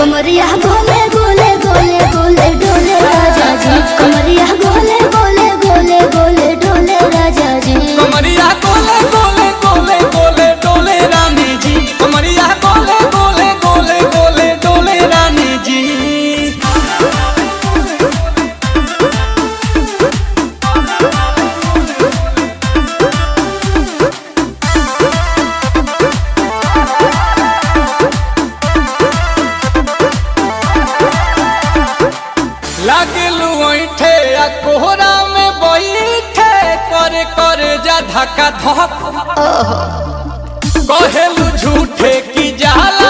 कमरिया गोले गोले गोले गोले डोले राजा जी, कमरिया गोले गोले गोले गोले डोले राजा जी। कमरिया गोले गोले गोले गोले डोले रानी जी, कमरिया गोले गोले गोले गोले डोले रानी जी। लागलू ऐठे आ कोहरा में बैठे, करे करे जा धक्का धक। कहेलू झूठे की जाला